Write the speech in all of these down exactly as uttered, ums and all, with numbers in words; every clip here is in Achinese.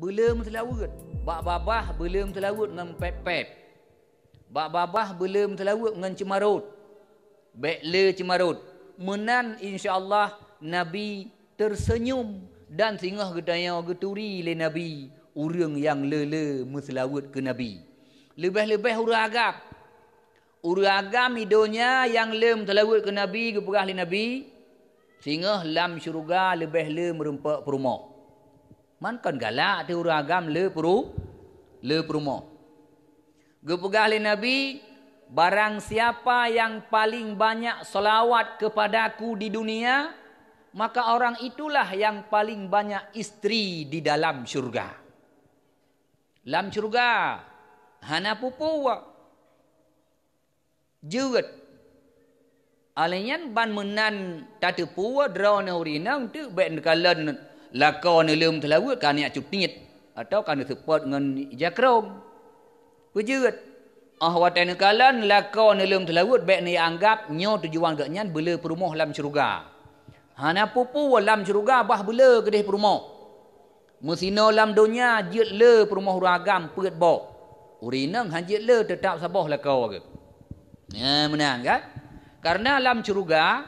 Beuleuem seulaweuet. Bak babah beuleuem seulaweuet ngon pép-pép. Bak babah beuleuem seulaweuet ngon ceumarot. Bék le ceumarot. Meunan, insya Allah, Nabi teuseunyum dan singoh geutanyoe geuturi lé Nabi ureuëng nyang le-le meuseulaweuet keu Nabi. Leubeh-leubeh ureuëng agam. Ureuëng agam i donya nyang le meuseulaweuet keu Nabi geupeugah lé Nabi, singoh lam syeuruga leubeh le meurumpok peurumoh. Man kon galak teuh ureuëng agam le peuru-, le peurumoh. Geupeugah lé Nabi, "Barang siapa yang paling banyak salawat kepada-Ku di dunia, maka orang itulah yang paling banyak istri di dalam syurga." Lam syurga hana peue-peue. Jeuet. Alèh nyan ban meunan tateupeue droeneuh ureuëng inong teuk bék neukalon lakoe neuh le meuseulaweuet ka neujak cutiet atawa ka neuseupôt ngon ija krông. Peue jeuet? Óh watée neukalon lakoe neuh le meuseulaweuet bék neuanggab nyoe tujuan geuhnyan beule peurumoh lam syeuruga. Hana peue-peue lam syeuruga bah beule keudeh peurumoh. Meusinoe lam donya jeuet le peurumoh ureuëng agam peuet boh. Ureuëng inong hana jeuet le, teutab saboh lakoe geuh. Nyan meunan kan? Kareuna lam syeuruga,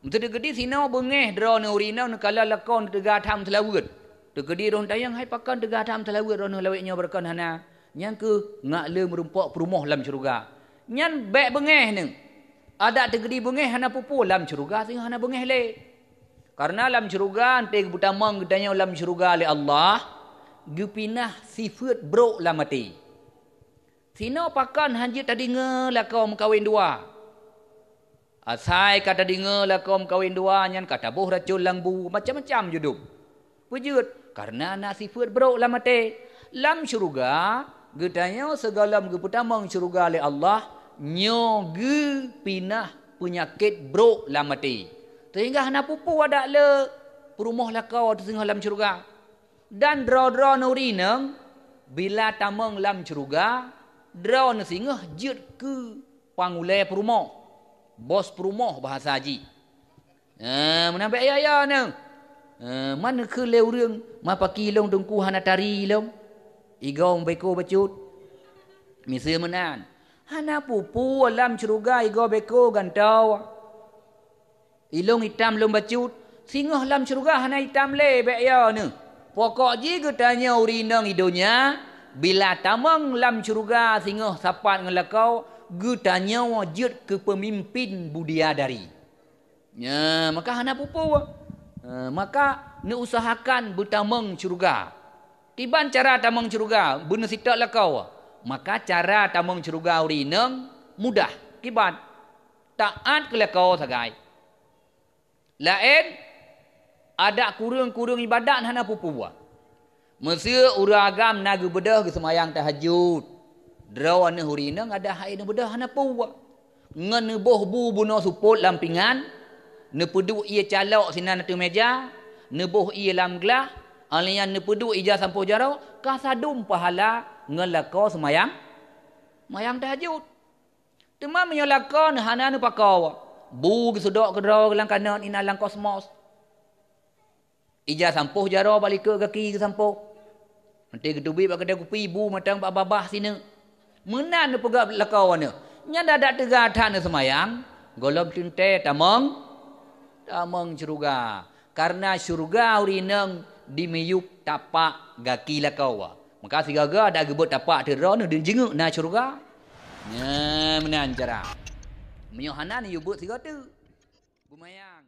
meuseuti keudeh sinoe beungéh droeneuh ureuëng inong neukalon lakoe neuteuga that meuseulaweuet. Teukeudi roh tayang hai pakon teuga that meuseulaweuet droeneuh lawét nyoe beureukan hana. Nyan keuh ngak le meurumpok peurumoh lam syeuruga. Nyan bék beungéh neuh. Adak teukeudi beungéh hana peue-peue lam syeuruga singoh hana beungéh lé. Kareuna lam syeuruga, 'oh watée geupeutamong geutanyoe lam syeuruga lé Allah, geupinah sifeuet brok lam até. Sinoe pakon hana jeuet tadeungoe lakoe meukawen dua. Asai ka tadeungoe lakoe meukawen dua nyan ka taboh racon lam bu, macam-macam judum. Peue jeuet? Kareuna na sifeuet brok lam até. Lam syeuruga, geutanyoe sigohlom geupeutamong syeuruga lé Allah, nyoe geupinah peunyakét brok lam até. Seuhingga hana peue-peue adak le peurumoh lakoe teuh singoh lam syeuruga. Dan droe-droeneuh ureuëng inong, bila tamong lam syeuruga, droeneuh singoh jeuet keu pangulée peurumoh, bos peurumoh bahasa jih. Eh, meunan bék ya-ya neuh. Eh, man neukheun lé ureuëng, ma paki lôn teungku hana tari lôn. Igoe beko bacut. Miseue meunan. Hana peue-peue lam syeuruga igoe beko gantoe. Ilôn itam lôn bacut, singoh lam syeuruga hana itam lé bék ya neuh. Pokok jih geutanyoe ureuëng inong i donya, bila tamong lam syeuruga singoh sapat ngon lakoe, geutanyoe jeuet keu peumimpin budiadari. Nya, maka hana peue-peue. Eh, maka neuusahakan beutamong syeuruga. Kiban cara tamong syeuruga, beuneusitok lakoe. Maka cara tamong syeuruga ureuëng inong mudah. Kiban? Taát keu lakoe sagai. Laén, adak kureueng-kureueng iébadat hana peue-peue. Meuseu ureuëng agam na geubeudôh geuseumayang tahajud, droeneuh ureuëng inong adak hai neubeudôh hana peue. Ngon neuboh bu bunoe seupôt lam pingan, neupeuduek ié calok sinan ateueh meuja, neuboh ié lam glah, alèh nyan neupeuduek ija sampoe jaroe, ka sadum pahala ngon lakoe seumayang, seumayang tahajud. Teuma meunyoe lakoe neuh hana neupakoe, bu geuseudok keudroe lam kanot inan lam kosmos. Ija sampoe jaroe bak likot gaki geusampoe. Nanti geuteubiet bak keudè kupi bu mantong bak babah sineuk. Meunan neupeugah lakoe neuh. Nyan adak teuga that neuseumayang, gohlom teuntèe tamong, tamong syeuruga. Kareuna syeuruga ureuëng inong dimiyueb tapak gaki lakoe. Maka sigoe-goe adak geubeuet tapak teuh droeneuh deungon jingeuk na syeuruga. Nyan meunan cara. Meunyoe hana neuyue beuet sigoe teuk. Beumayang.